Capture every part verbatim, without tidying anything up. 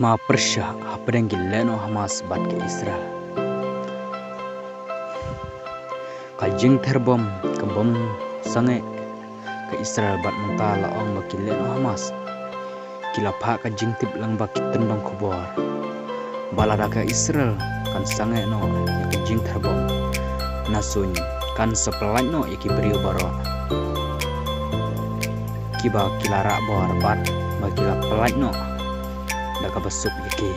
Hima pyrshah hapdeng ki lehnoh Hamas bad ka Israel. Ka jingther bom ka bym sangeh ka Israel bad mynta la ong ba ki lehnoh Hamas ki la phah ka jingtip lang bad ki tyndong khubor ba lada ka Israel kan sangeh noh ïa ka jingther bom, na suiñ kan sa pyllait noh ïa ki briew baroh kiba ki la rah bor bad ba ki la pyllait noh da kaba suk ïa ki.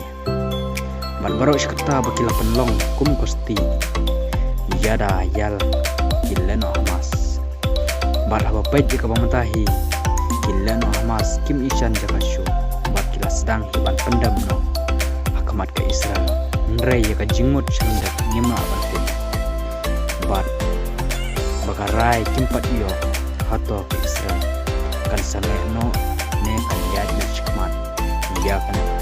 Bad baroh shi katta ba ki la pynlong kum ka stieh ïada ïa ki lehnoh Hamas. Bad haba peit ïa kaba mynta hi, ki lehnoh Hamas kim ïashem jaka shuh bad ki la sdang hi ban pyndem noh ha khmat ka Israel. Hynrei ïa ka jingmut sha lyndet ngim lah ban tip. Bad ba ka rai kim pat ïoh hato ka Israel kan sangeh noh ne kan ïaid noh shakhmat ïa kane ka